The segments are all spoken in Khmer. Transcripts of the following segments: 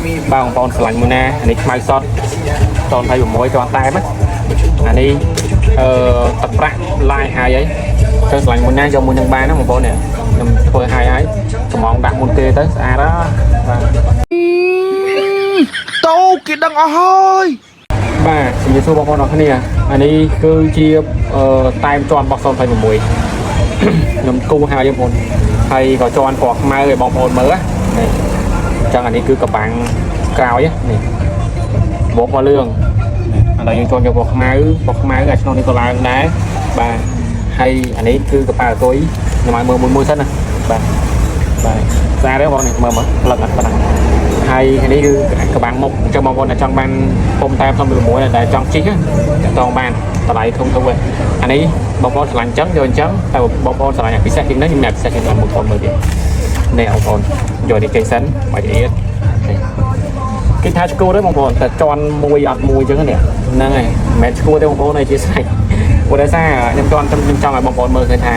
បាទបងប្អូនស្រឡាញ់មួយណាអានេះខ្មៅសតត26ជាន់តែមណាអានេះអឺទឹកប្រាក់ឡាយហើយអីទៅស្រឡាញ់មួយណាយកមួយនឹងបានណាបងប្អូននេះខ្ញុំធ្វើហើយហើយកំងដាក់មុនគេទៅស្អាតហ៎បាទ តោគេដឹងអស់ហើយ បាទជំរាបសួរបងប្អូនអរគ្នាអានេះគឺជាអឺតែមជាន់របស់026ខ្ញុំគូហើយបងប្អូនហើយក៏ជាន់ពណ៌ខ្មៅឲ្យបងប្អូនមើលណានេះអញ្ចឹងអានេះគឺកបាំងក្រោយណានេះបោកពណ៌លឿងឥឡូវយើងជាន់យកពណ៌ខ្មៅពណ៌ខ្មៅអាឆ្នោះនេះក៏ឡើងដែរបាទហើយអានេះគឺកប៉ាល់អគុយខ្ញុំឲ្យមើលមួយមួយសិនណាបាទបាទស្អាតទេបងនេះមើលមើលផ្លឹកអត់ប៉ុណ្ណឹងហើយនេះគឺកបាំងមុខអញ្ចឹងបងប្អូនដែលចង់បានពុំតែ06ដែលចង់ជិះតាក់តងបានតម្លៃធំធំហ្នឹងអានេះបងប្អូនស្រឡាញ់អញ្ចឹងយកអញ្ចឹងតែបងប្អូនស្រឡាញ់អាពិសេសជាងនេះខ្ញុំមានពិសេសជាងបងប្អូនមើលទៀតនេះបងប្អូនយកនេះចេញសិនបាច់អៀតនេះគេថាឆ្កួតទេបងប្អូនតែជន់មួយអត់មួយអញ្ចឹងនេះហ្នឹងហើយមិនមែនឆ្កួតទេបងប្អូនអធិស្ឋានព្រោះដោយសារខ្ញុំជន់ខ្ញុំចង់ឲ្យបងប្អូនមើលឃើញថា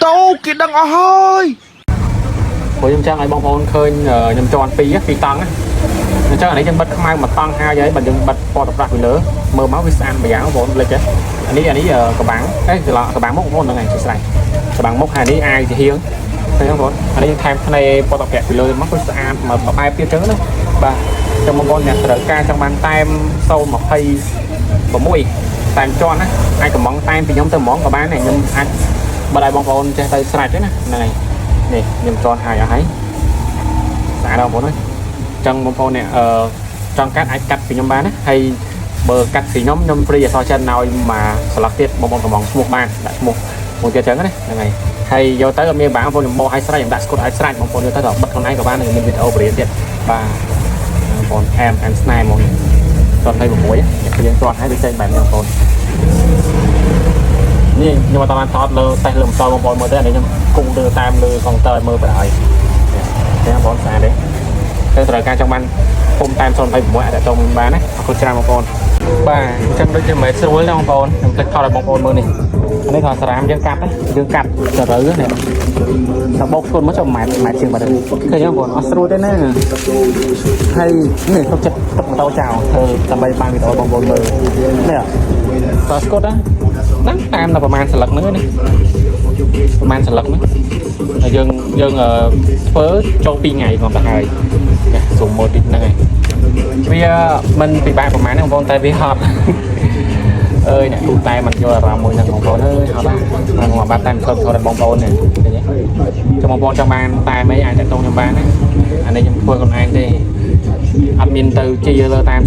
តោគេដឹងអស់ហើយ ព្រោះខ្ញុំចង់ឲ្យបងប្អូនឃើញខ្ញុំជន់ពីរពីរតង់ណាអញ្ចឹងអានេះខ្ញុំបិទខ្មៅមួយតង់ហើយហើយបើយើងបិទពណ៌ទឹកប្រាក់ពីលើមើលមកវាស្អាតម្យ៉ាងបងប្អូនលិចហ៎អានេះអានេះកបាំងអេច្រឡំកបាំងមុខបងប្អូនហ្នឹងហើយជាស្រេចកបាំងមុខហើយនេះអាវជាហៀងឃើញបងប្អូនអានេះថែមភ្នែកពណ៌ទឹកប្រាក់ពីលើមកគឺស្អាតមកបែបទៀតអញ្ចឹងណាបាទចឹងបងប្អូនអ្នកត្រូវការចង់បានតែម026តែមជន់ណាអាចកំងតែមពីខ្ញុំទៅហ្មងក៏បានដែរខ្ញុំអាចបើឲ្យបងប្អូនចេះទៅស្រេចទេណាហ្នឹងហើយនេះខ្ញុំជន់ហើយអស់ហើយ ស្អាតដល់បងប្អូនអើយចង់បងប្អូនអ្នកអឺចង់កាត់អាចកាត់ពីខ្ញុំបានណាហើយបើកាត់ពីខ្ញុំខ្ញុំ free អក្សរចិនឲ្យមួយស្លឹកទៀតបងប្អូនកំងឈ្មោះបានដាក់ឈ្មោះមួយទៀតចឹងណាហ្នឹងហើយហើយយកទៅអត់មានបាងបងប្អូនខ្ញុំបោកឲ្យស្រេចខ្ញុំដាក់ស្គុតឲ្យស្រេចបងប្អូនយកទៅដល់បិទខ្លួនឯងក៏បានមានវីដេអូបរៀនទៀតបាទបងប្អូនអែមអែមស្នេហ៍ហ្មងត26យើងទាត់ឲ្យវាចេញបែបនេះបងប្អូននេះខ្ញុំអត់បានថតលើតេស្តលើម៉ូតូបងប្អូនមើលទេអានេះខ្ញុំគង់លើតាមលើកុងទ័រឲ្យមើលបណ្ដោយ ទេបងប្អូនស្អាតទេតែត្រូវការចង់បានពុំតាម026អាចតងបានណាអរគុណច្រើនបងប្អូនបាទអញ្ចឹងដូចជាមិនស្រួលទេបងប្អូនខ្ញុំភ្លេចថតឲ្យបងប្អូនមើលនេះអានេះគាត់សារ៉ាមយើងកាត់ណាយើងកាត់ទៅរើនេះតែបោកស្គនមកចូល1ម៉ែត្រ1ម៉ែត្រជាងបាត់ហើយឃើញទេបងប្អូនអត់ស្រួលទេណាហើយនេះទុកចិត្តទុកម៉ូតូចោលធ្វើដើម្បីបានវីដេអូបងប្អូនមើលនេះតស្គត់ណាហ្នឹងតាមតែប្រហែលស្លឹកហ្នឹងណាប្រហែលស្លឹកហ្នឹង ហើយយើងយើងធ្វើចូល2ថ្ងៃមកទៅហើយសូមមើលតិចហ្នឹងហើយវាមិនពិបាកប្រហែលទេបងប្អូនតែវាហត់អើយអ្នកគូតែមិនយល់អារម្មណ៍មួយហ្នឹងបងប្អូនអើយហត់ណាស់មកបាត់តែមិនធ្វើថតឲ្យបងប្អូននេះឃើញទេចាំបងប្អូនចង់បានតែអីអាចតាក់ទងខ្ញុំបានណាអានេះខ្ញុំធ្វើខ្លួនឯងទេអត់មានទៅជាលើតាម